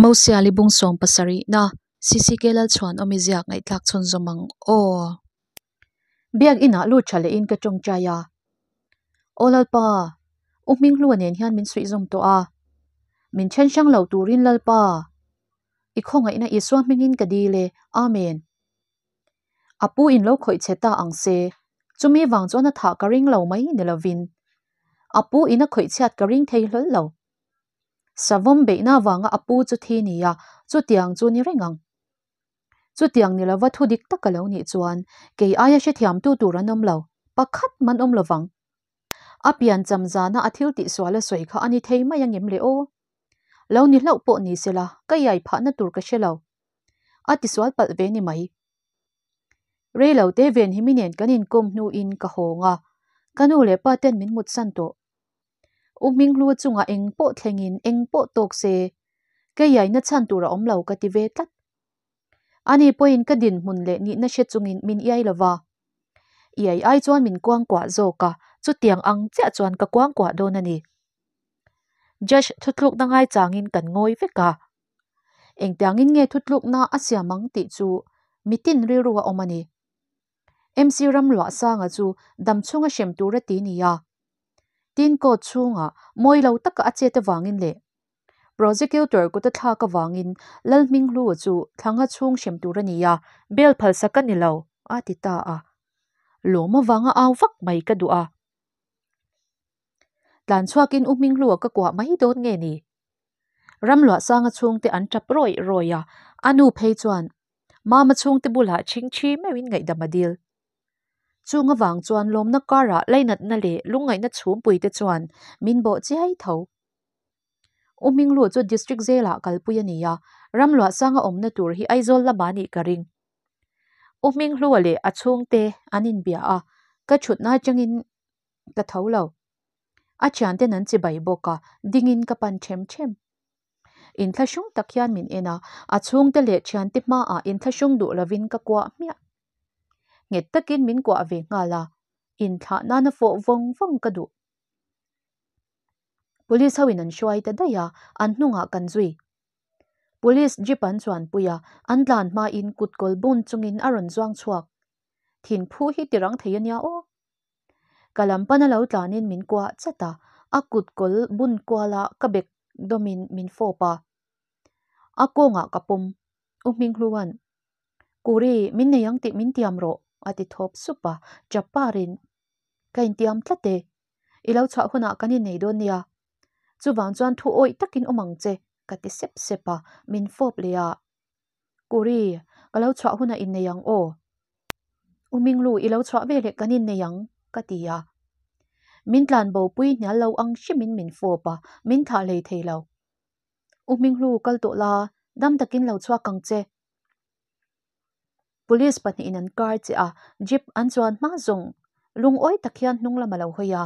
Mosiali bung 70 na CCK Lalchhuanawmi ziak ngaihthlak chhunzawm ang aw. Biak inah lut tha lehin ka tawngtai a. Aw Lalpa, U Hminghlua nen hian min suihzawm tawh a. Min then hrang lo turin Lalpa, i khawngaihna Isua hmingin ka dil e. Amen. A pu in lo khawih che ta ang se, chumi vang chuan a thah ka ring lo mai ni lovin a pu in a khawih chhiat ka ring thei hlawl lo. Savawm beihna vanga a pu chu thi nia, chutiang chu ni reng ang. Chutiang ni lova thu dik tak a lo nih chuan kei aia hrethiamtu tur an awm lo, pakhat man awm lovang. A pian cham zana a thil tihsual a sawi kha a ni thei mai angem le aw? Lo ni hlauh pawh ni sela, ka iai phahna tur ka hre lo. A tisual palh ve ni mai. Rei lo te Venhimi nen kan inkawm hnuin ka hawng a, ka nu leh pa ten min mutsan tawh. U Hminghlu chungah eng pawh thlengin eng pawh tawk se, ka iaina chhan tur a awm lo ka ti ve tlat. Ani pawhin ka dinhmun leh nihna hre chungin min iai lo va. Iai ai chuan min kuangkuah zawk a, chutiang ang chiah chuan ka kuangkuah dawn a ni. Judge thutlukna ngaichangin kan ngawi vek a. Engtiangin nge thutlukna a siam ang tih chu mitin rilru a awm a ni. MC Ramluahsanga chu damchhunga hrem tur a ti ni a. Tin court chhungah mawi lo taka a chet avangin leh Prosecutor kut a thlak avangin Lalhminghlua chu thlanga chhung hrem tur a ni a, bail phalsak a ni lo, a ti ta a. Lawm avanga au vak mai ka duh a. Tlan chhuakin U Hminghlua ka kuah mai dawn nge ni? Ramluahsanga chhungte an tap rawih rawih a, a nu phei chuan Mama chhungte bulah chhingchhi meuhin ngaihdam a dil. Chung avang chuan lawmna karah lainatna leh lungngaihna chhumpuite chuan min bawh chiai tho. U Hminglu chu District Jail-ah kalpui a ni a, Ramluahsanga awmna tur hi Aizawl lamah a nih ka ring. U Hminghlua leh a chhungte an inbia a, ka thutna atangin ka tho lo. A thianten an chibai bawk a, dingin ka pan them them. Inthlahrung tak hian min en a, a chhungte leh thiante hmaah inthlahrung duh lovin ka kuah hmiah. Nghet takin min kuah ve nghal a, inthlah nana fawh vawng vawng ka duh. Police ho in an hruai ta daih a, an hnungah kan zui. Police jeep an chuanpui a, an tlan hmain kutkawl bun chungin a rawn zuang chhuak. Thinphu hi tirang thei a nia aw. Ka lam pana lo tlanin min kuah chat a, a kut kawl bun kuala ka bek dawmin min fawp a. A kawngah ka pawm, U Hminghluan, Kuri, min nei ang tih min tiam rawh, a ti thawp sup a, Chaparin, Ka intiam tlat e, i lo chhuah hunah kan innei dawn nia. Chuvang chuan thu awih takin awm ang che, ka ti sep sep a, min fawp leh a. Kuri, ka lo chhuah hunah innei ang aw. U Minglu, i lo chhuah veleh kan innei ang, ka ti a. Min tlan bopui hnial lo ang hrimin min fawp a, min thlah hlei thei lo. U Minglu, kal tawh la, dam takin lo chhuak ang che. Police pahnihin an kar che a, jeep an chuan hma zawng lungawi tak hian hnung lam a lo hawi a.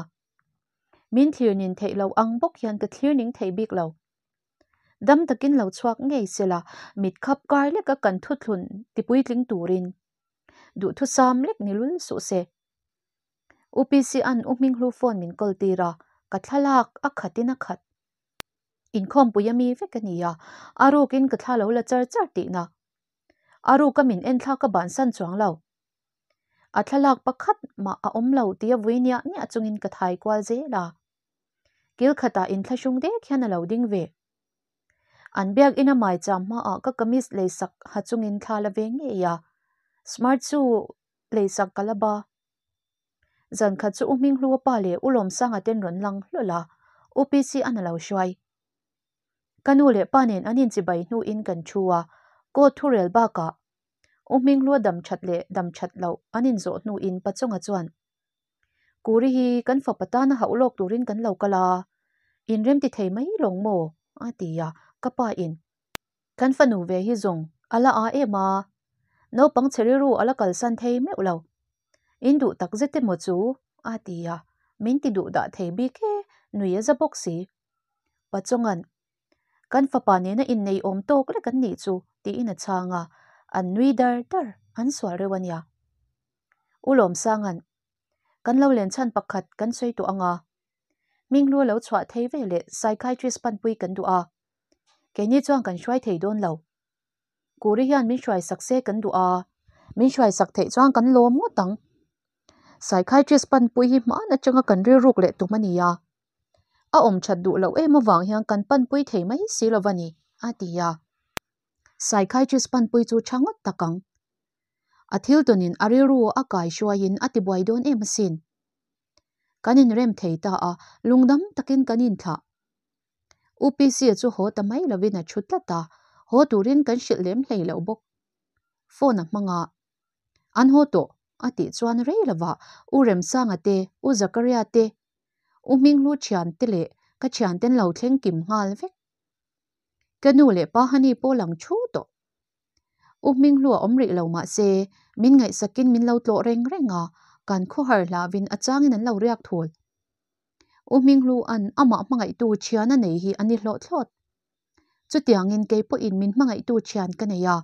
Min thlir nin theih lo ang bawk hian ka thlir ning thei bik lo. Dam takin lo chhuak ngei sela, mit khap kar leka kan thuthlun tipuitling turin duhthusam lek ni lul suh se. UPC an U Hminghlu phone min kawl tir a, ka thlalak a khatin a khat. Inkhawmpui a mi vek a ni a, a rukin ka thla lo la char char tihna. A ruka min en thla ka bansan chuang lo. A thlalak pakhat mah a awm lo tia vui niah niah chungin ka thai kual zel a. Kil khatah inthlahrung dek hian a lo ding ve. An biak ina maicham hmaah ka kamis leisak ha chungin thla la ve ngei a, smart chu leisak ka la ba. Zan khat chu U Hminghlua pa leh U Lawmsanga ten rawn lang hlawl a, U PC an a lo hruai. Ka nu leh pa nen an inchibai hnuin kan thu a, court thurel bakah U Hminghlua dam that leh dam that loh an inzawh hnuin Pachawnga chuan Kuri hi kan fapa tana hauh lawk turin kan lo kal a, inrem ti thei mai lawng maw? a ti a, ka pa in kan fanu ve hi zawng a la a em a, naupang chhe rilru a la kalsan thei meuh lo, in duh tak zet emaw chu? a ti a, min ti duh dah thei bik e, nui a za bawk si. Pachawnga'n Kan fapa nena innei awm tawk lek an nih chu tiin a chhang a, an nui dar dar, an sual reuh a nia. U Lawmsanga'n, Kan lo len chhan pakhat kan sawi tawh ang a, Hminghlu a lo chhuah thei ve leh psychiatrist panpui kan duh a. Keini chuan kan hruai thei dawn lo. Kuri hian min hruai sak se kan duh a, min hruai sak theih chuan kan lawm ngawt ang. Psychiatrist panpui hi hmaan atanga kan rilruk leh tum a ni a. A awm that duh loh em avang hian kan panpui thei mai si lo va ni, a ti a. Psychiatrist panpui chu tha ngawt tak ang. A thil tawnin a rilru a kai hruaiin a tibuai dawn em asin. Kan inrem thei ta a, lungdam takin kan inthlah. UPC chu haw ta mai lovin a thu tlat a, haw turin kan hrilh lem hlei loh bawk. Phone a hmang a, An haw tawh, a tih chuan rei lovah U Remsanga te, U Zakaria te, U Hminghlu thian te leh ka thianten lo thleng kim nghal vek. Ka nu leh pa Hani pawh lang thu tawh. U Hminghlu a awm rih lo mah se, min ngaihsakin min lo tlawh reng reng a, kan khawhar hlauhin a changin an lo riak thul. U Hminghlu-a'n amah hmangaihtu thian a nei hi a ni hlawh thlawt. Chutiangin kei pawhin min hmangaihtu thian ka nei a.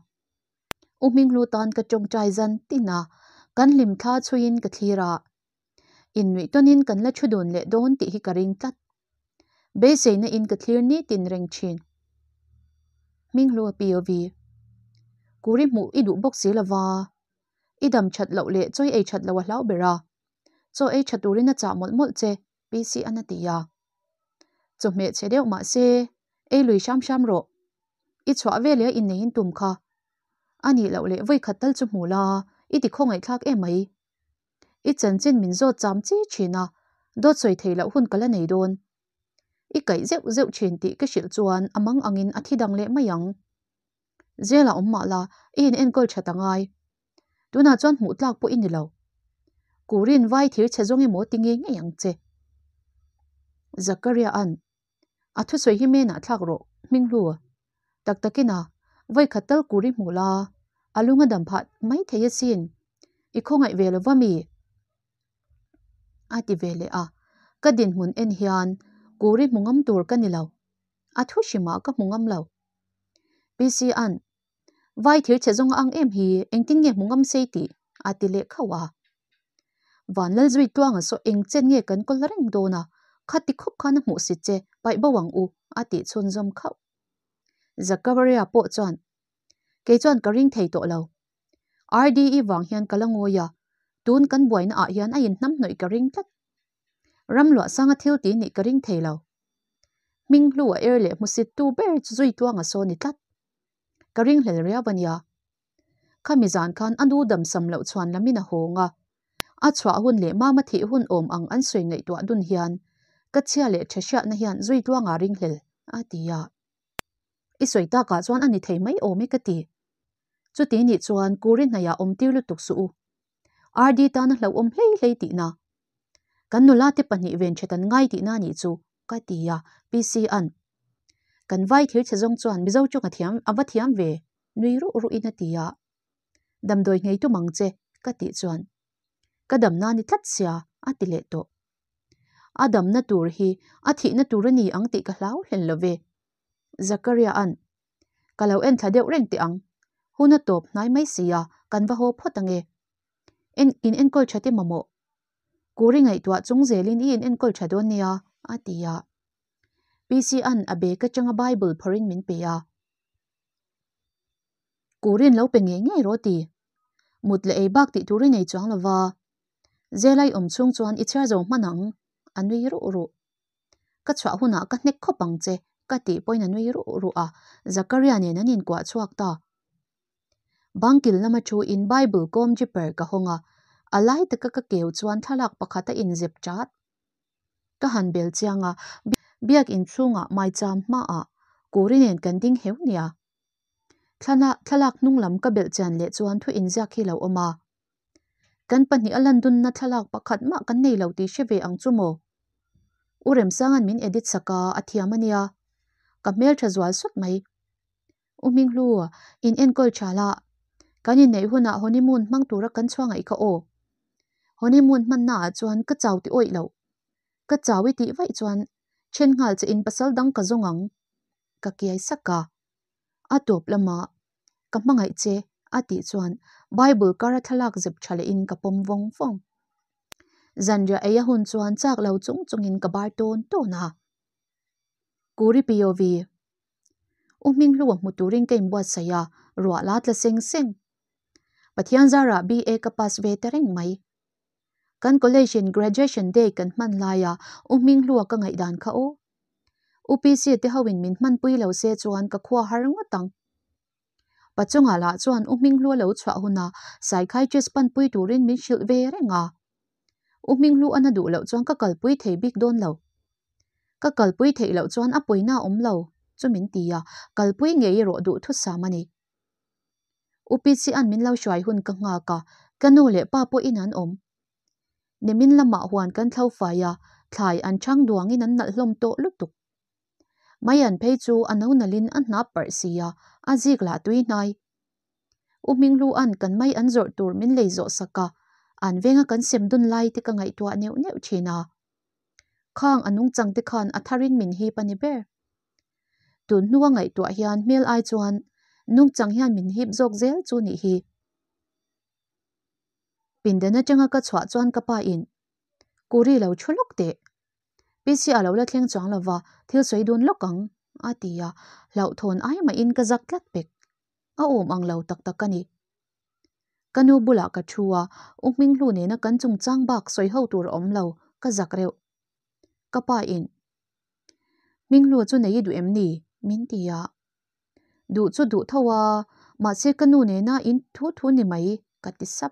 U Hminghlu tan ka tawngtai zan tin a, kan hlimthla chhuiin ka thlir a. Innuih tawnin kan la thu dun leh dawn tih hi ka ring tlat. Beiseina in ka thlir nitin reng thin. Hminghlu a POV. Kuri hmuh i duh bawk si lova, i dam that loh leh chawi ei that loh a hlau ber a. Chaw ei tha turin a chah mawlh mawlh che, PC an a ti a. Chawhmeh chhe deuh mah se, ei lui hram hram rawh. I chhuah veleh a inneiin tum kha. A nih loh leh vawi khat tal chu hmu la, i ti khawngaihthlak em mai. I chanchin min zawt cham chi thin a, dawt sawi thei loh hun ka la nei dawn. I kaih zeuh zeuh thin tih ka hrilh chuan a mang angin a thi dang leh mai ang. Zela awm mah la, i in enkawl that a ngai. Tunah chuan hmuh tlak pawh i ni lo. Kurin vai thir chhe zawng emaw ti ngei ngei ang che. Zakaria an A thusawi hi menah thlak rawh, Hminghlu. Tak takin a, vawi khat tal kur i hmuh la, a lung a dam phah mai thei asin. I khawngaih ve lo va mi? A ti ve leh a, ka dinhmun en hian kur i hmu ngam tur ka ni lo. A thu hrimah ka hmu ngam lo. PC an, Vai thir chhe zawng a ang em hi, engtin nge hmu ngam sei tih? a ti leh khauh a. Vanlalzui tluanga saw eng chen nge kan kawl reng dawn a, khati khawp khan a hmuh si che, paih bo ang u, a tih chhunzawm khauh. Zakaria pawh chuan, Kei chuan ka ring thei tawh lo. RDE vang hian ka la ngawi a, tun kan buaina ah hian a inhnamhnawih ka ring tlat. Ramluah sanga thil ti nih ka ring thei lo. Hming hlu a er leh hmusit tu ber chu zui tluanga saw ni tlat. Ka ring hlel riau a nia. Khami zan khan a nu damsam loh chhuan lamin a hawng a. A chhuah hun leh mama thih hun awm ang an sawi ngaihtuah dun hian ka chhia leh tha hriatna hian zui tluanga ring hlel a ti a. I sawi takah chuan a ni thei mai awm e ka ti. Chuti nih chuan Kuri hnaiah awm tir lutuk suh u. RD tan a hlauhawm hlei hlei tihna. Kan nula te pahnih ven thet an ngai tihna nih chu ka ti a, PC an. Kan vai thir chhe zawng chuan Mizo chung a thiam a va thiam ve nui ruh ruhin a ti a. Damdawi nghei tum ang che ka tih chuan ka damna ni tlat sia a ti leh tawh. A damna tur hi a thihna tur a ni ang tih ka hlau hlen lo ve. Zakaria an Ka lo en thla deuh reng teh ang. Hun a tawp hnai mai si a, kan va haw phawt ange. En in enkawl tha te mamawh. Kuri ngaihtuah chung zelin i in enkawl tha dawn nia, a ti a. PC an a bag atanga Bible phawrhin min pe a. Kurin lo pe ngei ngei rawh ti. Mut leh ei bak tih tur i nei chuang lova. Zelai awm chhung chuan i chhiar zo hman ang, a nui ruh ruh. Ka chhuah hunah ka hnek khawp ang che, ka tih pawhin a nui ruh ruh a, Zakaria nen an inkuah chhuak ta. Bangkil lama thu in Bible kawm jipper ka hawng a, a lai taka ka keu chuan thlalak pakhat a inzep chat. Ka han bel chiang a, biak inchhungah maicham hmaah Kuri nen kan ding heu nia. Thlalak hnung lam ka belh chian leh chuan thu inziak hi lo awm a. Kan pahnih a lan dunna thlalak pakhat mah kan nei lo tih hre ve ang chu maw? U Remsanga'n min edit sak a, a thiam a nia. Ka hmeltha zual sawt mai. U Hminghlu, in enkawl tha la. Kan inneih hunah honeymoon hmang tura kan chhuah ngaih kha aw. Honeymoon hmanna ah chuan ka chau ti awih loh. Ka chau i tih vaih chuan then nghal che in pasal dang ka zawng ang. Ka kiai sak a. A tawp lamah Ka hmangaih che, a tih chuan Bible kar a thlalak zep tha lehin ka pawm vawng vawng. Zanriah ei a hun chuan chak lo chung chungin ka bar tawn tawn a. Kuri POV. U Hminghlua hmu turin ka inbuatsaih a, ruah la tla seng seng. Pathian zarah BA ka pass ve ta reng mai. Kan college in graduation day kan hman laia U Hminghlua ka ngaihdan kha aw. U PC te ho in min hmanpui lo se chuan ka khua har ngawt ang. Pachungah lah chuan U Hminghlua lo chhuah hunah psychiatrist panpui turin min hrilh ve reng a. U Hminghlua a na duh loh chuan ka kalpui thei bik dawn lo. Ka kalpui theih loh chuan a pawina a awm lo chu min ti a, kalpui ngei erawh duh thusam a ni. U Pichia'n min lo hruai hun ka nghak a, ka nu leh pa pawhin an awm. Nimin lamah huan kan thlo fai a, thlai an chhang duangin an nalh hlawm tawh lutuk. Maian phei chu a no nalhin a hnap parh si a, a zik lah tui hnai. U Hminghlua'n kan mai an zawrh tur min lei zawh sak a, an venga kan sem dun lai te ka ngaihtuah neuh neuh thin a. Khang a nungchang te khan a tharin min hip a ni ber. Tun hnua ngaihtuah hian hmel ai chuan nungchang hian min hip zawk zel chu nih hi. Pindan atanga ka chhuah chuan ka pa in, Kuri lo thu lawk teh. PC a lo la thleng chuang lova thil sawi dun lawk ang, a ti a, hlauhthawn ai mahin ka zak tlat pek. A awm ang lo tak tak a ni. Ka nu bulah ka thu a, U Hminghlu nena kan chungchang bak sawi ho tur a awm lo, ka zak reuh. Ka pa in, Hminghlu chu nei i duh em ni? min ti a. Duh chu duh tho a, mahse ka nu nena in thu thu ni mai, ka ti sap.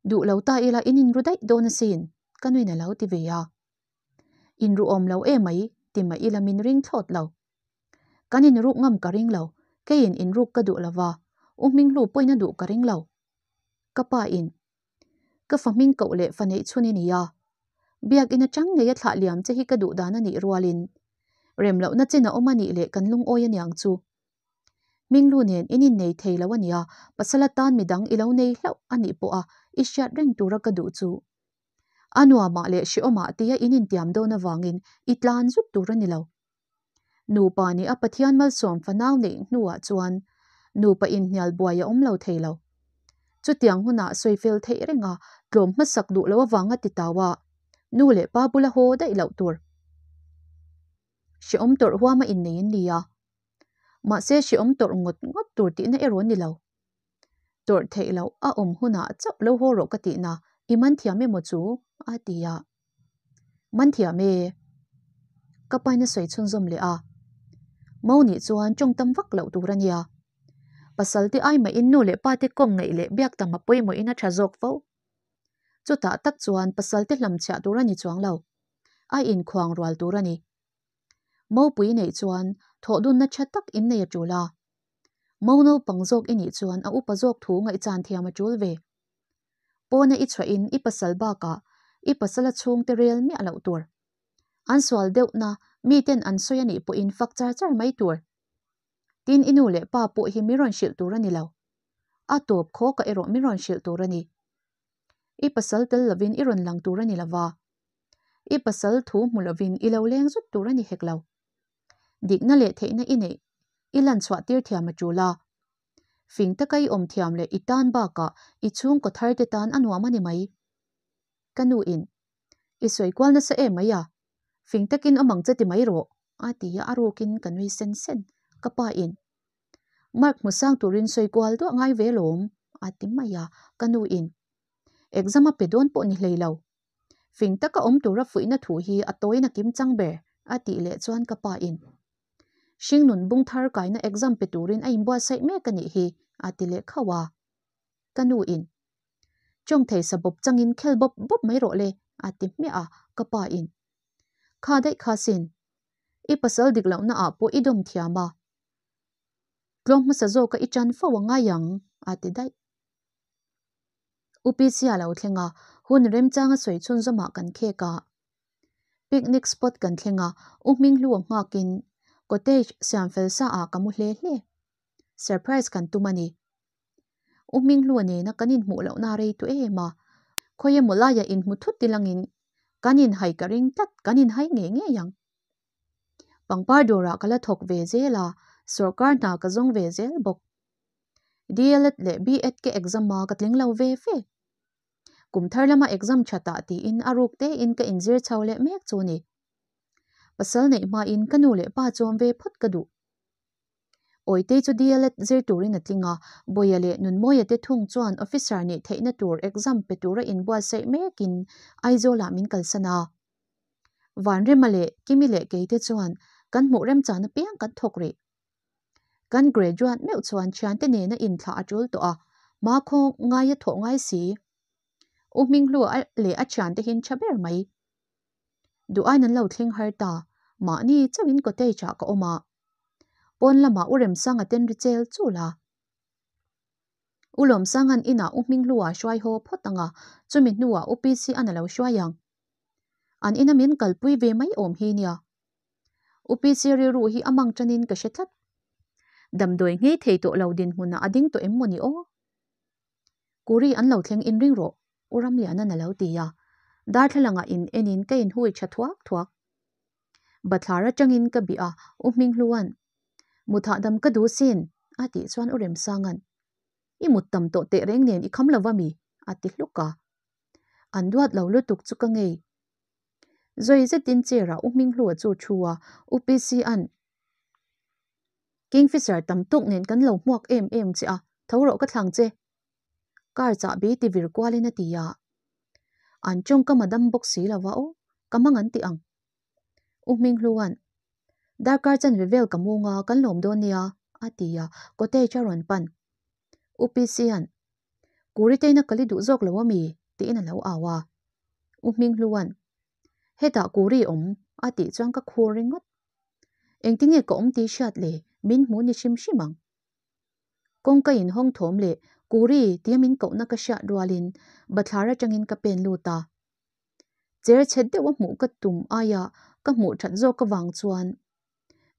Duh lo ta ila in inru daih dawn asin, ka nuin a lo ti ve a. Inru awm lo e mai, ti mah ila min ring thlawt lo. Kan inruk ngam ka ring lo, keiin inruk ka duh lova, U Hminghlu pawhin a duh ka ring lo. Ka pa in, Ka fa hming koh leh fa neih chhun i ni a, biakinn atang ngei a thlah liam che hi ka duh dan a nih rualin rem lohna chin a awm a nih leh kan lungawi aniang chu. Hminghlu nen in innei thei lo a nia, pasal atan midang i lo nei hlauh a nih pawha i hriat reng tura ka duh chu. A nuamah leh hrehawmah tia in intiam dawn avangin i tlan zut tur a ni lo. Nupa nih a Pathian malsawm fanau neih hnuah chuan nupa inhnial buai a awm lo thei lo. Chutiang hunah sawifel theih renga tlawm hmasak duh lo avanga ti tau a, nu leh pa bula haw daih loh tur. Hrehawm tawrh huama innei an ni a. Mahse hrehawm tawrh ngawt ngawt tur tihna erawh a ni lo. Tawrh theih loh a awm hunah chauh lo haw rawh ka tihna i man thiam emaw chu? a ti a. Man thiam e. Ka pain a sawi chhunzawm leh a. Mo nih chuan tawng tam vak loh tur a nia. Pasal te ai mahin nu leh pa te kawm ngaih leh biak tam a pawimawhin a tha zawk fo. Chutah tak chuan pasal te hlamchhiah tur a ni chuang lo. A inkhuang rual tur a ni. Mopui neih chuan thawhdunna tha tak in nei a tul a. Mo naupang zawk i nih chuan a upa zawk thu ngaihchan thiam a tul ve. Pawna i chhuahin i pasal bakah i pasala chhungte rel miah loh tur. An sual deuhna miten an sawi a nih pawhin fak char char mai tur. Tin i nu leh pa pawh hi mi rawn hrilh tur a ni lo. A tawp khawkah erawh mi rawn hrilh tur a ni. I pasal tel lovin i rawn lang tur a ni lova. I pasal thu hmu lovin i lo leng zut tur a ni hek lo. Dikna leh theihna i neih i lan chhuah tir thiam a tul a. Fing taka i awm thiam leh i tan bakah i chhungkaw thar te tan a nuam a ni mai. Ka nu in, I sawi kual nasa em mai a, fing takin awm ang che ti mai rawh, a ti a, a rukin ka nui sen sen. Ka pa in, Mark hmu sang turin sawi kual duah ngai ve lawm, a ti mai a, ka nu in, Exam a pe dawn pawh ni hlei lo. Fing taka awm tura fuihna thu hi a tawiin a kim chang ber, a tih leh chuan ka pa in, Hringnun bung thar kaina exam pe turin a inbuatsaih mek a nih hi, a ti leh khauh a. Ka nu in, Chawng thei sa bawp changin khel bawp bawp mai rawh le, a ti hmiah a, ka pa in, Kha daih kha sin, i pasal dik lohna ah pawh i dawm thiam a, tlawm hmasa zawka i tan fo a ngai ang, a ti daih. UPC a lo thleng a, hun remchanga sawi chhunzawmah kan khek a. Picnic spot kan thleng a, U Hminghlu a nghakin cottage siam fel sa ah ka mu hle hle. Surprise kan tum a ni. U Hminghlu nena kan inhmuh lohna rei tu em a, khawi emaw laiah inhmu thut tilangin kan inhai ka ring tlat, kan inhai ngei ngei ang. Pangpar dawrah ka la thawk ve zel a, sawrkar hna ka zawng ve zel bawk. DLEd leh BEd ka exam a ka tling lo ve ve. Kum thar lama exam tha tah tiin a ruk tein ka inzir chho leh mek chu ni. Pasal neih hmain ka nu leh pa chawm ve phawt ka duh. Awitei chu DLEd zir turin a tling a, Bawia leh Nunmawia te thung chuan officer nih theihna tur exam pe tura inbuatsaih mekin Aizawlah min kalsan a. Vanrema leh Kimi leh keite chuan kan hmuh remchan apiang kan thawk rih. Kan graduate meuh chuan thiante nena inthlah a tul tawh a, hma khaw ngaia thawh ngai si. U Hminghlua leh a thiante hin tha ber mai. Duh aiin an lo thleng har ta, mahni chauhin cottage ah ka awm a. Pawn lamah U Remsanga ten ri chel chul a. U Lawmsanga'n inah U Hminghlua hruai haw phawt ang a, chumi hnuah U PC-a'n a lo hruai ang. An ina min kalpui ve mai awm hi nia. U PC rilru hi a mang tanin ka hre tlat. Damdawi nghei thei tawh lo dinhmunah a ding tawh em mawni aw? Kuri an lo thleng inring rawh, U Ramliana'n a lo ti a. Darthlalangah in enin ka inhui tha thuak thuak. Bathlar atangin ka bih a, U Hminghlua'n, Mutah dam ka duh sin, a tih chuan U Remsanga'n, I mut tam tawh teh reng nen i kham lo va mi? a ti hluk a. An duat lo lutuk chu ka ngei. Zawi zetin chair ah U Hminghlua chu thu a, U PC-a'n, Kingfisher tam tawk nen kan lo hmuak em em che a, tho rawh ka thlang che. Car chahbi ti vir kualin a ti a. An tawngkam a dam bawk si lo va aw, ka hmang an ti ang. U Hminghlua'n, Darkar chanve vel ka mung a, kan lawm dawn nia, a ti a, cottage a rawn pan. U PC-a'n, Kuriteina ka li duh zawk lo ami? tiin a lo au a. U Hminghlua'n, Hetah Kuri awm, a tih chuan ka khur ringawt. Engtinge ka awm tih hriat le, min hmu ni hrim hrim ang. Kawngka inhawng thawm leh Kuri tia min kohna ka hriat rualin bathlar atangin ka pen lut a. Cher chhet deuh a hmuh ka tum aia ka hmuh that zawk avang chuan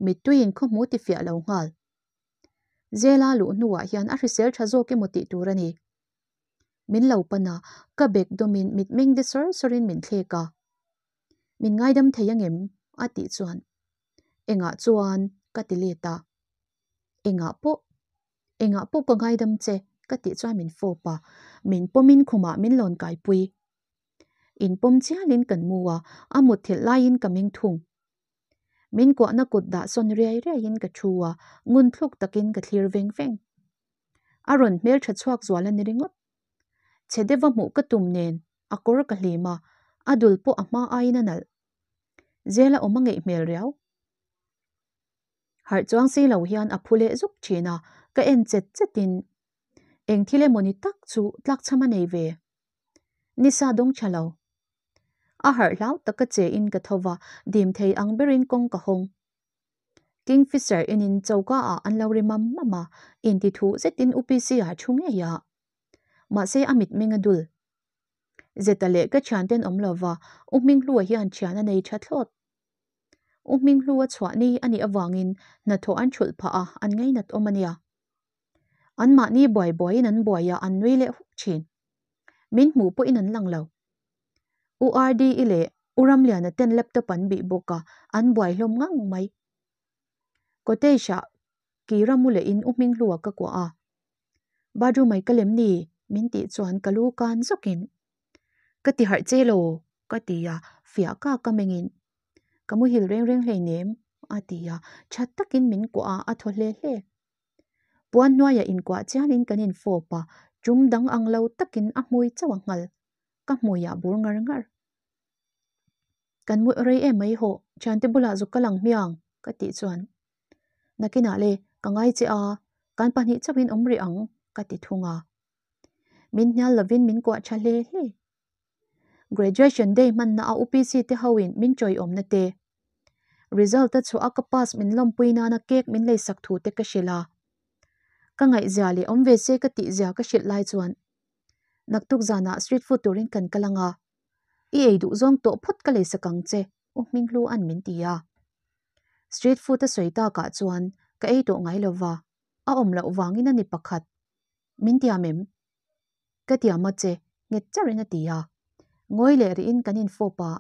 mittuiin khaw hmu ti fiah lo nghal. Zela luh hnuah hian a hrisel tha zawk emaw tih tur a ni. Min lo pan a, ka bek dawmin mitmeng de sawr sawrin min thlek a. Min ngaidam thei angem? a tih chuan engah chuan ka ti let a. Engah pawh, engah pawh ka ngaidam che ka tih chuan min fawp a, min pawmin khumah min lawn kaipui. Inpawm chialin kan mu a, a mutthilh laiin ka meng thung. Min kuahna kut dah sawn riai riaiin ka thu a, ngun thluk takin ka thlir veng veng. A rawn hmeltha chhuak zual a ni ringawt. Chhe deuha hmuh ka tum nen a kawr ka hlim a, a dul pawh a hma aiin a nalh. Zela awm a ngeih hmel riau. Harh chuang si lo hian a phu leh zuk thin a, ka en chet chetin eng thil emaw ni tak chu tlakchham a nei ve. Nisa dawng tha lo. A harh hlau taka che in ka tho va, dim thei ang berin kawng ka hawng. Kingfisher enin choka ah an lo ri mam mam a, inti thuh zetin UPC ah thu ngei a. Mahse a mitmeng a dul. Zeta leh ka thianten awm lova, U Hminghlua hian thian a nei tha thlawt. U Hminghlua chhuah ni a nih avangin hnathawh an thulh phah a, an ngainat awm a nia. Anmahni buai buaiin an buai a, an nui leh huk thin. Min hmuh pawhin an lang lo. U RD-i leh U Ramliana ten laptop an bih bawk a, an buai hlawm ngang mai. Cottage-ah Kira mu lehin U Hminghlua ka kuah a. Bathroom ai ka lem ni? min tih chuan ka lu kan zawkin ka ti harh che lo ka ti a, fiah kak ka mengin ka muhil reng reng hleinem a ti a, tha takin min kuah a, a thaw hle hle. Puan hnuaiah inkuah chianin kan infawp a, tum dang ang lo takin a hmui chauh a nghal, ka hmuiah bur ngar ngar. Kan mu rei em mai hawh, thiante bulah zuk ka lang hmiang ka tih chuan nakinah le ka ngai che a, kan pahnih chauhin awm rih ang ka ti thung a. Min hnial lovin min kuah tha hle hle. Graduation day hmanna a UPC te hoin min chawiawmna te, result a chhuah a ka pass min lawmpui nana cake min leisak thu te ka hrilh a. Ka ngaihzia leh awm ve se ka tihzia ka hrilh lai chuan naktuk zanah street food turin kan kal ang a, i ei duh zawng tawh phawt ka leisak ang che U Hminghlu an min ti a. Street food a sawi takah chuan ka ei tawh ngai lova, a awm loh vangin a ni pakhat. Min tiam em? Ka tiam a che, nghet charin a ti a. Ngawi leh rihin kan infawp a.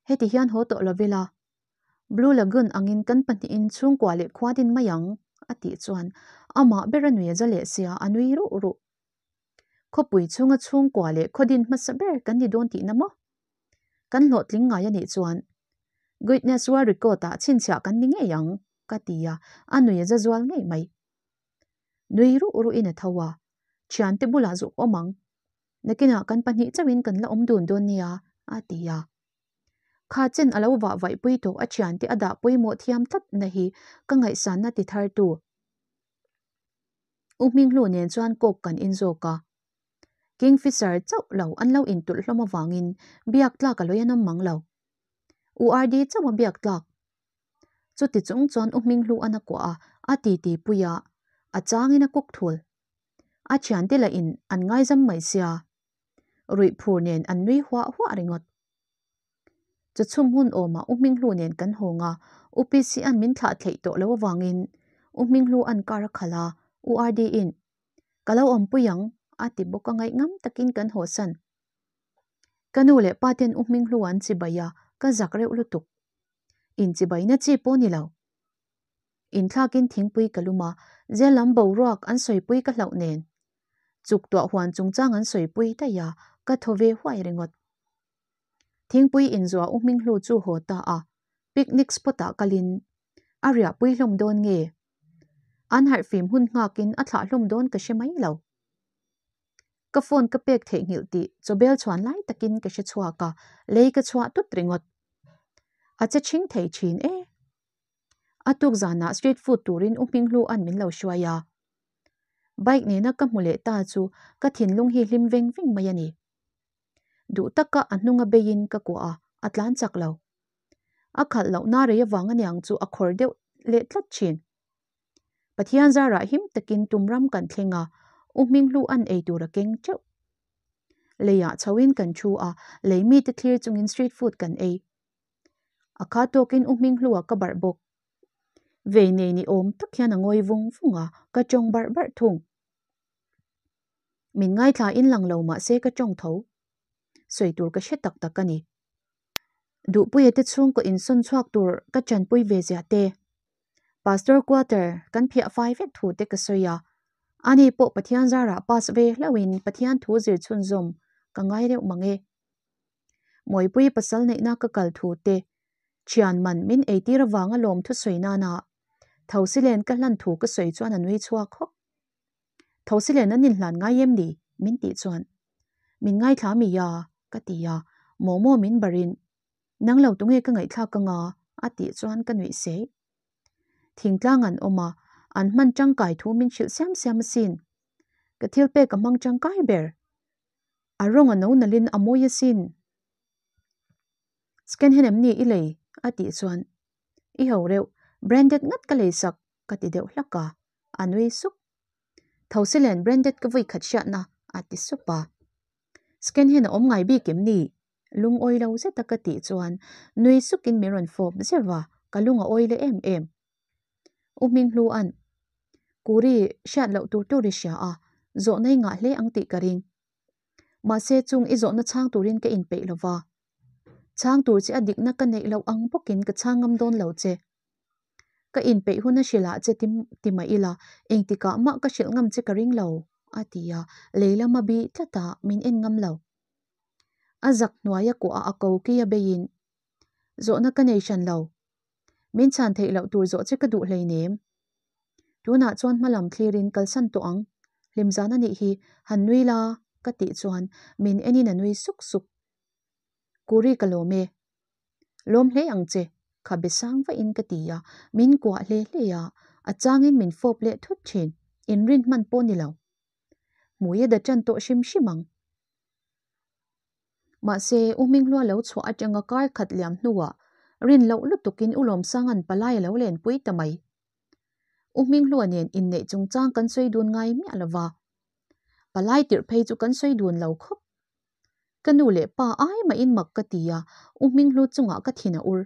Heti hian haw tawh lo ila, Blue Lagoon angin kan pahnihin chhungkua leh khua din mai ang, a tih chuan amah ber a nui a za leh sia, a nui ruh ruh. Khawpui chhunga chhungkua leh khaw din hmasa ber kan ni dawn tihna maw? Kan hlawhtling ngai a nih chuan Guinness World Record ah chhinchhiah kan ni ngei ang. Ka ti a, a nui a za zual ngei mai. Nui ruh ruhin a tho a, Thiante bulah zuk awm ang. Nakinah kan pahnih chauhin kan la awm dun dawn nia, a ti a. Kha chen a lo vah vaihpui tawh a thiante a dah pawimawh thiam tlat na hi ka ngaihsanna ti thar tu. U Hminghlu nen chuan kawk kan in zawk a. Kingfisher chauh lo an lo intulh hlawm avangin biak tlak a lawi an awm mang lo. U RD chauh a biak tlak. Chuti chung chuan U Hminghlu an a kuah a, a titi pui a, a changin a kuk thul. A thiante lah in an ngaizam mai sia. Ruih phur nen an nui huah huah ringawt. Chu chhum hun awmah U Hminghlu nen kan hawng a, U PC-a'n min thlah theih tawh lo avangin U Hminghlu an kar a khalh a, U RD-in, Ka lo awmpui ang, a ti bawk a ngaihngam takin kan hawsan. Ka nu leh pa ten U Hminghlu an chibai a, ka zak reuh lutuk. Inchibaina chi pawh ni lo. Inthlakin thingpui ka lum a, zel lam boruak an sawipui ka hlauh nen. Chuk tuah huan chungchang an sawipui daih a, ka thaw ve huai ringawt. Thingpui inzua U Hminghlu chu haw ta a, picnic spot ah kalin a riahpui hlawm dawn nge? An harhfim hun nghakin a thlah hlawm dawn ka hre mai lo. Ka phone ka pek theihnghilh tih chawbel chhuan lai takin ka hre chhuak a, lei ka chhuah tut ringawt. A che chhing thei thin e. A tuk zanah street food turin U Hminghlu an min lo hruai a. Bike nena ka hmu leh ta chu ka thinlung hi hlim veng veng mai a ni. Duh taka a hnunga beiin ka kuah a, a tlan chak lo. A khalh lohna rei avang aniang chu a khawr deuh leh tlat thin. Pathian zarah him takin tumram kan thleng a, U Hminghlu an ei tur a keng teuh. Leiah chhoin kan thu a, lei mite thlir chungin street food kan ei. A kha tawkin U Hminghlu-a ka barh bawk. Vei nei ni awm tak hian a ngawi vung vung a, ka tawng barh barh thung. Min ngaithla in lang lo mah se ka tawng tho. Sawi tur ka hre tak tak a ni. Duhpuia te chhungkaw insawn chhuak tur ka chanpui ve zia te. Pastor quarter kan phiah fai vek thu te ka sawi a, ani pawh Pathian zarah pass ve hlauhin Pathian thu zir chhunzawm ka ngai reuh mang e. Mawipui pasal neihna ka kal thu te, thian man min eitir avanga lawm thusawi nana Thosilen ka hlan thu ka sawi chuan a nui chhuak hawk. Thosilen an inhlan ngai em ni? min tih chuan min ngaithla mi a? ka ti a, momo min barin nang lo tunge ka ngaihthlak anga a tih chuan ka nuih sei. Thingtlang an awm a, an hman tangkai thu min hrilh siam siam asin. Ka thil pek a hmang tangkai ber. A rawng a no nalhin a mawi asin. Scan hian em ni i lei? a tih chuan I ho reuh, branded ngat ka lei sak ka ti deuh hlak a, a nui sup. Thosilen branded ka vui khat hriatna a ti sup a. Scan hian a awm ngai bik em ni? Lungawi lo zeta ka tih chuan nui sukin min rawn fawp zeuh a, ka lung a awi leh em em. U Hminghlua'n Kuri hriat loh tur tur i hria a, zawhna i ngah hle ang tih ka ring. Mahse chung i zawhna chhang turin ka inpeih lo va. Chhang tur che a dikna ka neih loh ang bawkin ka chhang ngam dawn lo che. Ka inpeih hun a hrilh ah che ti mah ila, engtikah mah ka hrilh ngam che ka ring lo, a ti a, lei lama bih tlat a, min en ngam lo. A zak hnuaia kuah a ko kei a beiin, Zawhna ka nei hran lo. Min chhan theih loh tur zawh che ka duh hleinem. Tunah chuan hmalam thlirin kalsan tawh ang, hlimzan a nih hi, han nui la, ka tih chuan min enin a nui suk suk. Kuri ka lawm e. Lawm hle ang che, kha be sang vahin ka ti a, min kuah hle hle a, a changin min fawp leh thut thin, inrin hman pawh ni lo. Hmui a da tan tawh hrim hrim ang. Mahse, U Hminghlua lo chhuah atanga kar khat liam hnuah rin loh lutukin U Lawmsanga'n palai a lo lenpui ta mai. U Hminghlua nen inneih chungchang kan sawi dun ngai miah lo va, palai tirh phei chu kan sawi dun lo khawp. Ka nu leh pa ai mahin mak ka ti a, U Hminghlu chungah ka thin a ur.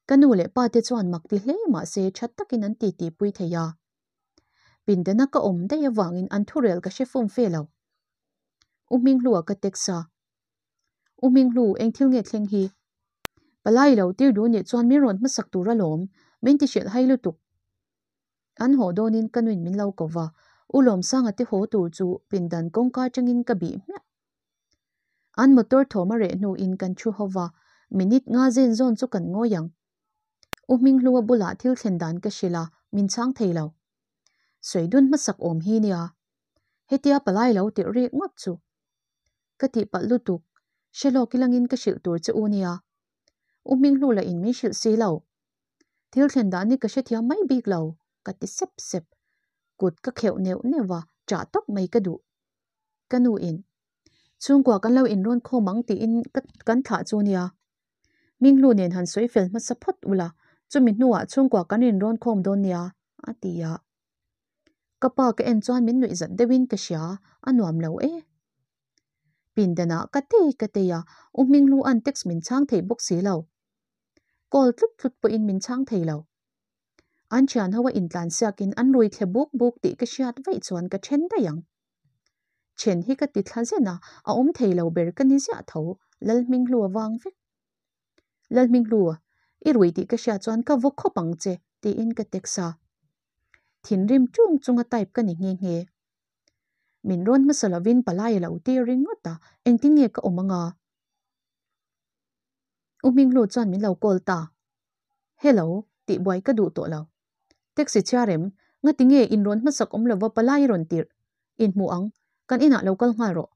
Ka nu leh pa te chuan mak ti hle mahse tha takin an titi pui thei a. Pindana ka awm daih avangin an thurel ka hre fum fe lo. U Hminghlua ka text a. U Hminghlu, eng thil nge thleng hi? Palai lo tir duh nih chuan min rawn hmasak tur alawm, min ti hrilh hai lutuk. An haw dawnin ka nuin min lo ko va, U Lawmsanga te haw tur chu pindan kawngka atangin ka bih hmiah. An motor thawm a reh hnuin kan thu ho va, minute nga zen zawn chu kan ngawi ang. U Hminghlua bulah thil thlen dan ka hrilh a, min chhang thei lo. Sawi dun hmasak awm hi nia. Hetia palai lo tirh rik ngawt chu. Ka tihpalh lutuk, hre lawk ilangin ka hrilh tur che u nia. U Hminghlu lah in min hrilh si lo. Thil thlen dan hi ka hrethiam mai bik lo, ka ti sep sep. Kut ka kheuh neuh neuh a, ṭah tawp mai ka duh. Ka nu in, Chhungkua kan lo inrawn khawm ang tiin kan thlah chu nia. Hminghlu nen han sawi fel hmasa phawt ula, chumi hnuah chhungkua kan inrawn khawm dawn nia, a ti a. Ka pa ka en chuan min nuih zat deuhin ka hria, a nuam lo e. Pindanah ka tei ka tei a, U Hminghlu an text min chhang thei bawk si lo. Call tlut tlut pawhin min chhang thei lo. An thian ho a intlan siakin an rui thle buk buk tih ka hriat vaih chuan ka then daih ang. Then hi ka ti thla zen a, a awm thei lo ber ka ni ziah tho, Lalhminghlu a vang vek. Lalhminghlu, i rui tih ka hriat chuan ka vaw khawp ang che, tiin ka text a. Thinrim ṭung chunga type ka ni nghe nghe. Min rawn hmasa lovin palai a lo tir ringawt a, engtin nge ka awm anga? U Hminghlu chuan min lo call ta. Hello, tih buai ka duh tawh lo. Taxi chhiar em? Ngati nge in rawn hmasak awm lova palai i rawn tirh? Inhmu ang, kan inah lo kal nghal rawh.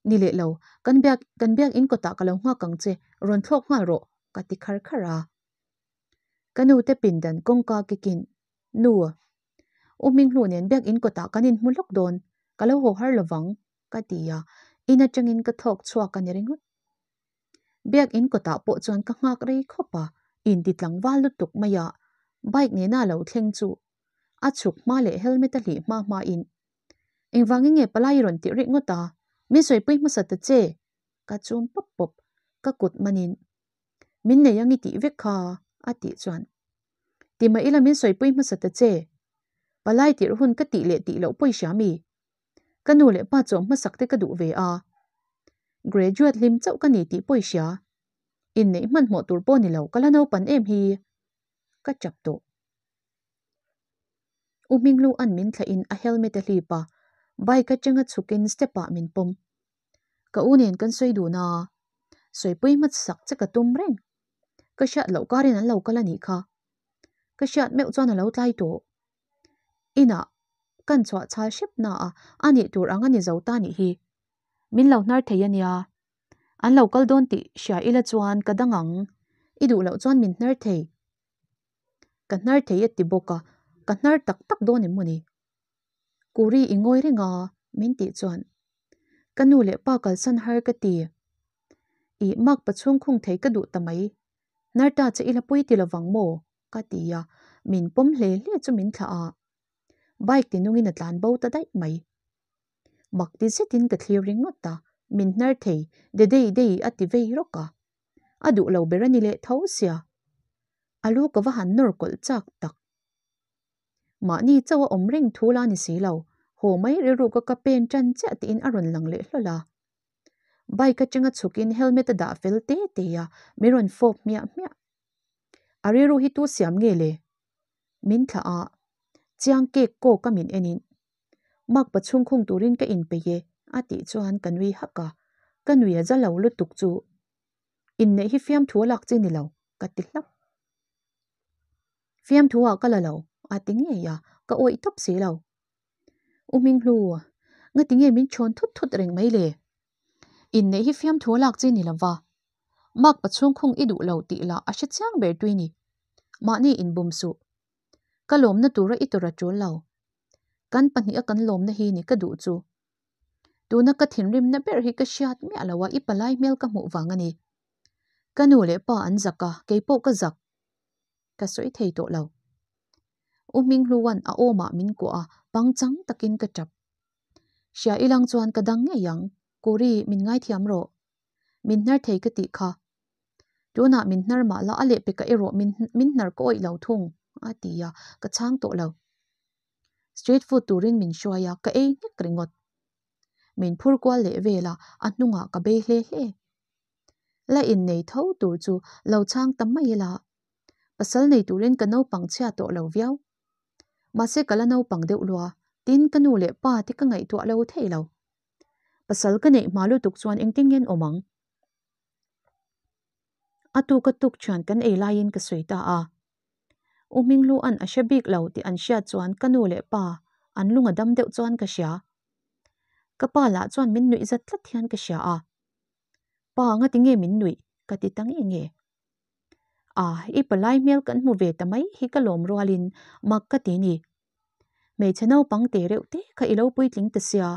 Ni leh lo, kan biak kan biak in kawtah ka lo nghak ang che, rawn thlawk nghal rawh, ka ti khar khar a. Ka nu te pindan kawngka kikin, Nu, U Hminghlu nen biak in kawtah kan inhmu lawk dawn, ka lo haw har lovang, ka ti a, in atangin ka thlawk chhuak a ni ringawt. Biak in kawtah pawh chuan ka nghak rei khawp a, inti tlangval lutuk mai a, bike nena lo thleng chu a chhuk hma leh helmet a hlih hma hma in, Engvangin nge palai i rawn tih rih ngawt a, min sawipui hmasa ta che? Ka chum pawp pawp, ka kut manin, Min nei ang i tih vek kha, a tih chuan, Ti mah ila min sawipui hmasa ta che, palai tirh hun ka tih leh tih loh pawi hria mi? Ka nu leh pa chawm hmasak te ka duh ve a. Graduate hlim chauh ka ni tih pawh i hria. Inneih hmanhmawh tur pawh ni lo, ka la naupan em hi. Ka chap tawh. U Hminghlu an min thlah in a helmet a hlip a, bike atanga chhuk in step ah min pawm. Ka u nen kan sawi dun a, sawipui hmasak che ka tum reng. Ka hriat loh karin an lo kal a nih kha. Ka hriat meuh chuan a lo tlai tawh. Inah kan chhuah chhal hrep na a, a nih tur ang a ni zo ta nih hi. Min lo hnar thei a nia. An lo kal dawn tih hria ila chuan ka dang ang. I duh loh chuan min hnar thei. Ka hnar thei a ti bawk a, ka hnar tak tak dawn em maw ni? Kuri i ngawi reng a, min tih chuan ka nu leh pa kalsan har ka ti. Ih mak pachhung khung thei ka duh ta mai. Hnar ta che ila pui ti lovang maw? Ka ti a, min pawm hle hle chu min thlah a, bike ti nungin a tlan bo ta daih mai. Mak ti zetin ka thlir ringawt a, min hnar thei de dei dei a ti vei rawk a, a duh lo ber a ni leh tho sia. A lu ka va han nawr kawlh chak tak. Mahni chauh a awm reng thu la ni si lo, haw mai rilru ka ka pen tan chiah tiin a rawn lang leh hlawl a. Bike atanga chhukin helmet a dah fel te te a, min rawn fawp hmiah hmiah. A rilru hi tu siam nge le? Min thlah a, chiang kek kawk a min en in. Mak pa chhung khung turin ka inpeih e a tih chuan ka nui hak a, ka nui a za lo lutuk chu inneih hi fiamthu a lak chi ni lo ka ti hlap. Fiamthu ah ka la lo a ti ngei a, ka awih tawp si lo. U Hminghlu, ngati nge min chhawn thut thut reng mai le? Inneih hi fiamthu a lak chi ni lova, Mark pa chhungkhung i duh lo tih lah a hre chiang ber tui ni. Mahni inbum suh. Ka lawmna tura i tawrh a tul lo. Kan pahniha kan lawmna hi ni ka duh chu. Tuna ka thinrimna ber hi ka hriat miah lo a i palai hmel ka hmuh vang a ni. Ka nu leh pa an zak a, keipawh ka zak. Ka sawi thei tawh lo. U Hminghluan a awmah min kuah a, pangchang takin ka tap. Hria ilang chuan ka dang ngei ang, Kuri min ngaithiam rawh. Min hnar thei ka tih kha. Tunah min hnar mah la a lehpekah erawh min min hnar ka awih lo thung, a ti a, ka chhang tawh lo. Street food turin min hruai a, ka ei nghek ringawt. Min phur kual leh vel a, a hnungah ka bei hle hle. La innei tho tur chu lo chhang ta mai ila. Pasal nei turin ka naupang chhia tawh lo viau. Mahse ka la naupang deuh lua, tin ka nu leh pa te ka ngaihtuah lo thei lo. Pasal ka neih hma lutuk chuan engtin nge an awm ang? A tuk a tuk thian kan ei laiin ka sawi ta a. U Hminghlu-a'n a hre bik lo tih an hriat chuan ka nu leh pa an lung a dam deuh chuan ka hria. Ka pa lah chuan min nuih zat tlat hian ka hria a. Pa ngati nge min nuih ka ti ta nge nge. A, i palai hmel kan hmu ve ta mai hi ka lawm rualin mak ka ti ni. Hmeichhe naupang te reuh te kha i lo puitling ta sia,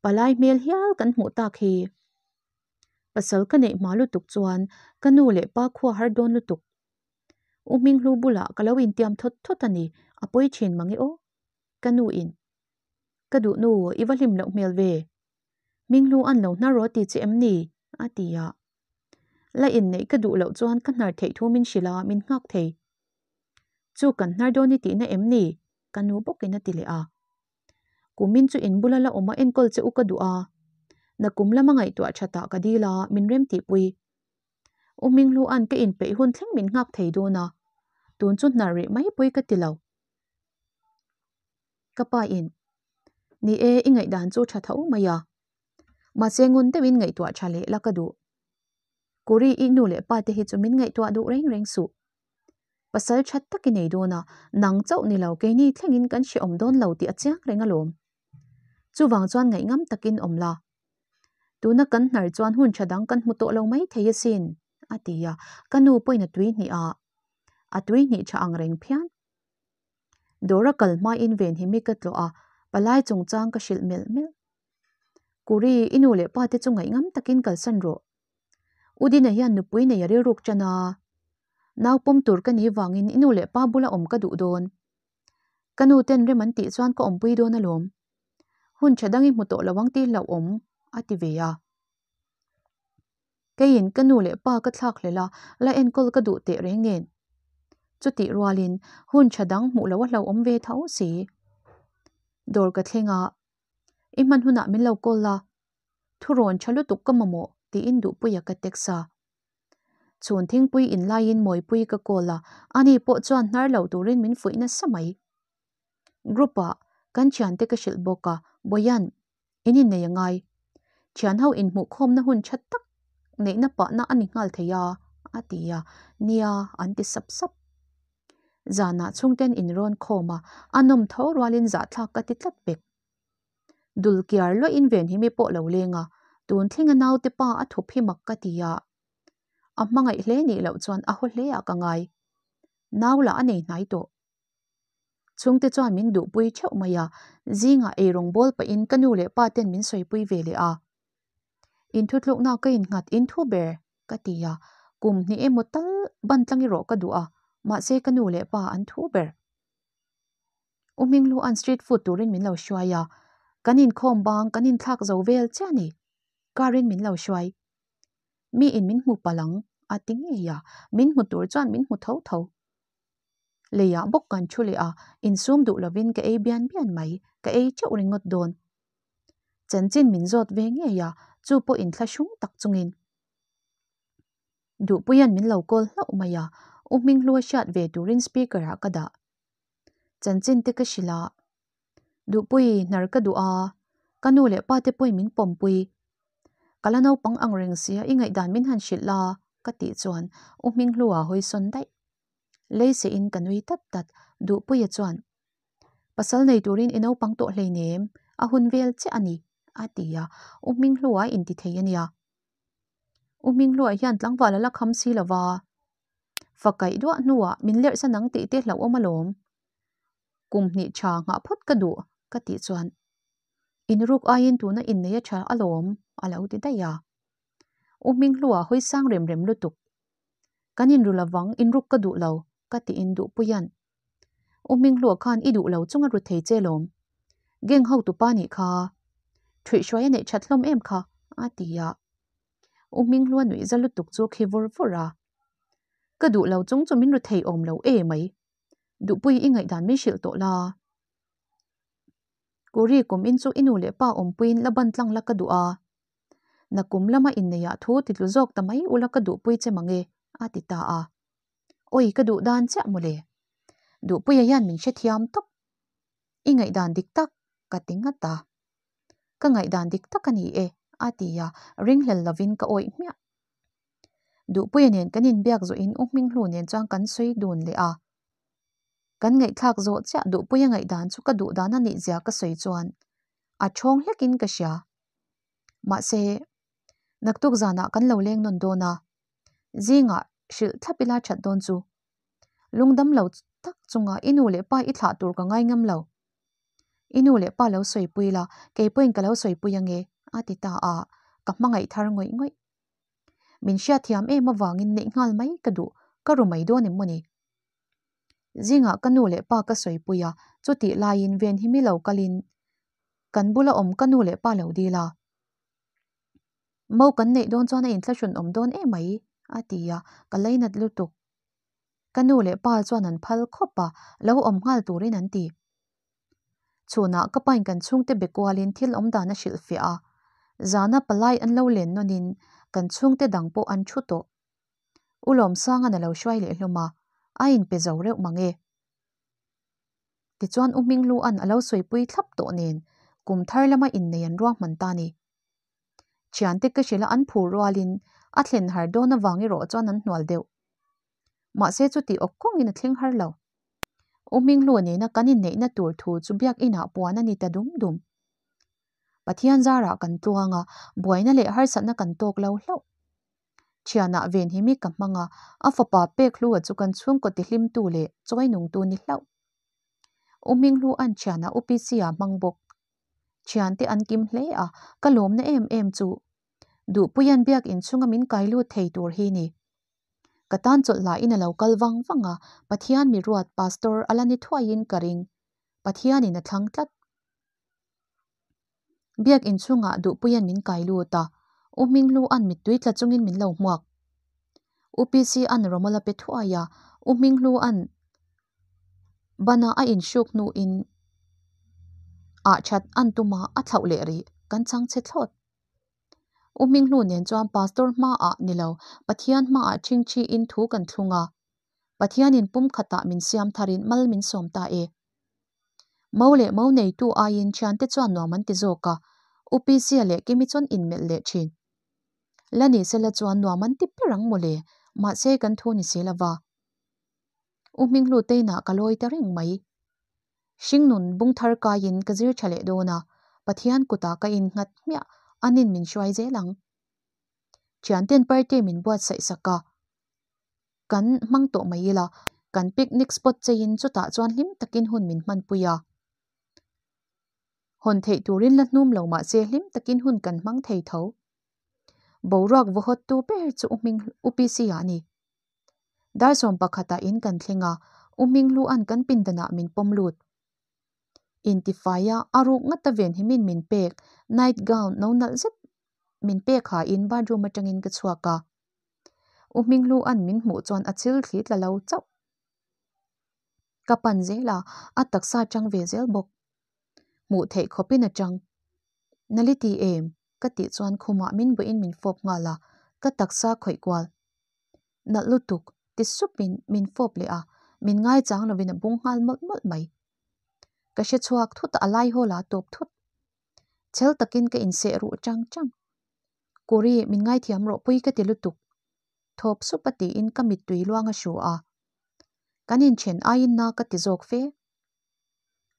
palai hmel hial kan hmuh tak hi. Pasal ka neih hma lutuk chuan ka nu leh pa khua har dawn lutuk. U Hminghlu bulah ka lo intiam thawt thawt a ni, a pawi thin mange aw. Ka nu in. Ka duh nu, i va hlim loh hmel ve. Hminghlu an lo hnar rawh ti che em ni? a ti a. La inneih ka duh loh chuan ka hnar theih thu min hrilh a, min nghak thei. Chu kan hnar dawn i tihna em ni? ka nu bawkin a ti leh a. Kumin chu in bula la awm a enkawl che u ka duh a. Nakum lama ngaihtuah thatah ka dil a, min rem tihpui. U Hminghlua'n ka inpeih hun thleng min nghak thei dawn a, tun chu hnar rih mai pawi ka ti lo. Ka pa in, Ni e, i ngaihdan chu tha tho mai a. Mahse ngun deuhin ngaihtuah tha leh la ka duh. Kuri i nu leh pa te hi chu min ngaihtuah duh reng reng suh. Pasal that tak i nei dawn a, nang chauh ni lo keini thlengin kan hrehawm dawn lo tih a chiang reng alawm. Chuvang chuan ngaihngam takin awm la. Tuna kan hnar chuan hun tha dang kan hmu tawh lo mai thei asin, a ti a, ka nu pawhin a tui hnih a, a tui hnih tha ang reng phian. Dawra kal hmain Venhimi ka tlawh a, palai chungchang ka hrilh melh melh. Kuri, i nu leh pa te chu ngaihngam takin kalsan rawh. U Dina hian nupui nei a rilruk tan a, nau pawm tur ka nih vangin i nu leh pa bula awm ka duh dawn. Ka nu ten rem an tih chuan ka awmpui dawn alawm. Hun tha dang i hmu tawh lo ang tih hlauhawm, a ti ve a. Keiin ka nu leh pa ka thlak hlel a, la enkawl ka duh teh reng nen. Chutih rualin hun tha dang hmuh loh a hlauhawm ve tho si. Dawr ka thleng a, I hman hunah min lo call la, thurawn tha lutuk ka mamawh tiin duhpuia ka text a. Chhun thingpui in laiin Mawipui ka call a, ani pawh chuan hnar lo turin min fuih nasa mai. Group ah kan thiante ka hrilh bawk a, Bawian, in innei a ngai. Thian ho inhmuhkhawmna hun tha tak neihna pahna a ni nghal thei a, a ti a, nia an ti sap sap. Zanah chhungten in rawn khawm a, a nawm tho rualin zahthlak ka ti tlat pek. Dul kiar luahin Venhimi pawh lo leng a, tun thlenga naute pa a thup hi mak ka ti a. A hmangaih hle nih loh chuan a haw hle ah ka ngai. Nau lah a nei hnai tawh. Chhungte chuan min duhpui theuh mai a, zingah eirawng bawl pahin ka nu leh pa ten min sawipui ve leh a. Inthutlukna ka innghat inthu ber ka ti a, kum hnih emaw tal ban tlang erawh ka duh a, mahse ka nu leh pa an thu ber. U Hminghlua'n street food turin min lo hruai a, kan inkhawm bang kan inthlak zo vel chiah a ni. Car in min lo hruai. Mi in min hmu palh ang a ti ngei a, min hmu tur chuan min hmu tho tho. Leiah bawk kan thu leh a, insum duh lovin ka ei bian bian mai, ka ei teuh ringawt dawn. Chanchin min zawt ve ngei a, chu pawh inthlahrung tak chungin. Duhpuia'n min lo call hlauh mai a, U Hminghlua hriat ve turin speaker ah ka dah. Chanchin te ka hrilh a, Duhpui hnar ka duh a, ka nu leh pa te pawhin min pawmpui. Ka la naupang ang reng sia i ngaihdan min han hrilh la ka tih chuan U Hminghlua hawi sawn daih. Leise in ka nui tat tat, Duhpuia chuan, Pasal nei turin i naupang tawh hleinem, a hun vel chiah a ni, a ti a, U Hminghlua inti thei a nia. U Hminghlua hian tlangval a la kham si lo va, fa kaih duah hnuah min lerh sa nang tih te hlauhawm alawm. Kum hnih tha nghah phawt ka duh, ka tih chuan, Inruk aiin tuna innei a tha alawm, a lo ti daih a. U Hminghlua hawi sang rem rem lutuk. Kan inru lovang, inruk ka duh lo, ka ti in duhpuian. U Hminghlua khan i duh lo chung a ru thei che lawm. Gang hotupa nih kha. Thuihhruai a neih that hlawm em kha, a ti a. U Hminghlua nuih za lutuk chu khi vur vur a. Ka duh lo chung chu min ru thei awm lo e mai. Duhpui i ngaihdan min hrilh tawh la. Kuri kum in chu i nu leh pa awmpuiin la ban tlang la ka duh a. Nakum lama inneiah thu ti tlu zawk ta mai ula ka duhpui che mange, a ti ta a. Awi ka duh dan chiah mawle. Duhpuia hian min hrethiam tawp. I ngaihdan dik tak ka ti ngat a. Ka ngaihdan dik tak a ni e, a ti a, ringhlel lovin ka awih hmiah. Duhpuia nen kan inbiak zawhin U Hminghlu nen chuan kan sawi dun leh a. Kan ngaihthlak zawh chiah duhpuia ngaihdan chu ka duhdan a nih zia ka sawi chuan a thawng hlekin ka hria. Mahse, naktuk zanah kan lo leng nawn dawn a, zingah hrilh thlap ila that dawn chu. Lungdam lo tak chunga i nu leh pa i thlah tur ka ngai ngam lo. I nu leh pa lo sawipui la, kei pawhin ka lo sawipui ange, a ti ta a, ka hmangaih thar ngawih ngawih. Min hriatthiam em avangin neih nghal mai ka duh, ka ru mai dawn em maw ni? Zingah ka nu leh pa ka sawipui a, chutih laiin Venhimi lo kalin kan bula awm ka nu leh pa lo dil a. Mo kan neih dawn chuan a inthlahrun awm dawn emai, a ti a, ka lainat lutuk. Ka nu leh pa chuan an phal khawp a, lo awm nghal turin an ti. Chhunah ka pain kan chhungte be kualin thil awm dan a hrilhfiah a, zana palai an lo len nawnin kan chhungte dang pawh an thu tawh. U Lawmsanga'n a lo hruai leh hlawm a, a inpe zo reuh mang e. Tichuan U Hminghlua'n a lo sawipui thlap tawh nen kum thar lama innei an ruahman ta ni. Thiante ka hrilh a an phur rualin a thlen har dawn avang erawh chuan an hnual deuh. Mahse chuti awk kawngin a thleng har lo. U Hminghlua nena kan inneihna tur thu chu biakinah puan a ni ta dum dum. Pathian zarah kan tluang a, buaina leh harsatna kan tawk lo hlauh. Thianah Venhimi ka hmang a, a fapa Pekhlua chu kan chhungkaw tihlimtu leh chawinungtu ni hlauh. U Hminghlua'n thianah U Pc-a hmang bawk. Thiante an kim hle a, ka lawmna em em chu Duhpuia'n biak inchhunga min kai lut thei tur hi ni. Ka tan chawlh hlain a lo kal vang vang a, Pathian mi ruat Pastor a la ni thuaiin ka ring. Pathianin a thlang tlat. Biak inchhungah Duhpuia'n min kai lut a, U Hminghlua'n mittui tla chungin min lo hmuak. U PC-a'n rawmawl a pe thuai a, U Hminghlua'n bana a inhruk hnuin ah that an tum a, a thlauh leh rih. Kan chang chhe thlawt. U Hminghlu nen chuan Pastor hmaah ni lo, Pathian hmaah ṭhingṭhiin thu kan thlung a. Pathianin pum khatah min siam tharin mal min sawm ta e. Mo leh mo neitu aiin ṭhiante chuan nuam an ti zawk a, U Pisia leh Kimi chuan inmelh leh ṭhin. La ni sela chuan nuam an ti ber ang mawle, mahse kan thu ni si lova. U Hminghlu teinah ka lawi ta reng mai. Hringnun bung thar kaiin ka zir tha leh dawn a, Pathian kutah ka innghat hmiah anin min hruai zel ang. Thianten party min buatsaih sak a, kan hmang tawh mai ila, kan picnic spot cheiin chutah chuan hlim takin hun min hmanpui a. Hawn theih turin la hnum lo mahse hlim takin hun kan hmang thei tho. Boruak vawhawttu ber chu U Hming U PC ah a ni. Dar sawm pakhatah in kan thleng a, U Hminghlua'n kan pindanah min pawm lut. Intifaia a ruk ngata ven himin min pek night gown no nalh zet min pek hain bathroom atangin ka chhuak a. U Hminghlua'n min hmuh chuan a chil thli tla lo chauh. Ka pan zel a, a taksa chang ve zel bawk. Hmuh theih khawpin a chang. Nali ti em? Ka tih chuan khumah min buahin min fawp nghal a, ka taksa khawih kual. Nalh lutuk, ti supin min fawp leh a, min ngaichang lovin a bung nghal mawlh mawlh mai. Ka hre chhuak thut a, a lai hawl a tawp thut. Chhel takin ka inseh ruh chang chang. Kuri, min ngaithiam rawh pui ka ti lutuk. Thawp sup a tiin ka mittui luang a hru a. Kan inthen aiin na ka ti zawk fe.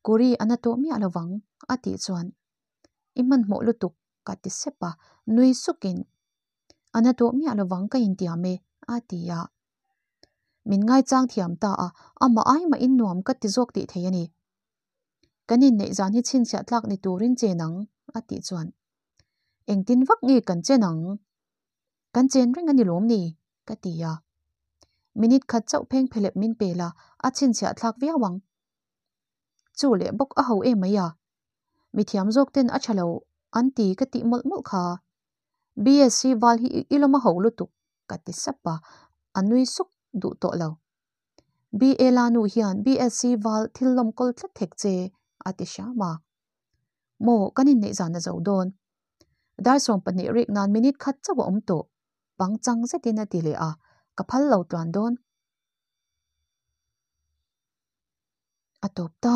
Kuri, a na tawh miah lovang, a tih chuan. I hmanhmawh lutuk, ka ti sep a, nui sukin. A na tawh miah lovang ka intiam e, a ti a. Min ngaichang thiam ta a, amah ai mahin nuam ka ti zawk tih thei a ni. Kan inneih zan hi chhinchhiah tlak ni turin chen ang, a tih chuan. Engtin vak nge kan chen ang? Kan chen reng a ni lawm ni? ka ti a. Minute khat chauh pheng phelep min pe la, a chhinchhiah thlak viau ang. Chu leh bawk a ho em mai a. Mithiam zawk ten a tha lo an ti ka tih mawlh mawlh kha. BSc val hi i lawm a ho lutuk ka ti sap a, a nui suk duh tawh lo. BA la nu hian BSc val thil lawm kawl tlat thek che a ti hram a. Maw kan inneih zan a zo dawn. Dar 20 rik nan minute khat chauh a awm tawh pangchang zetin a ti leh a, ka phal lo tluan dawn. A tawp ta.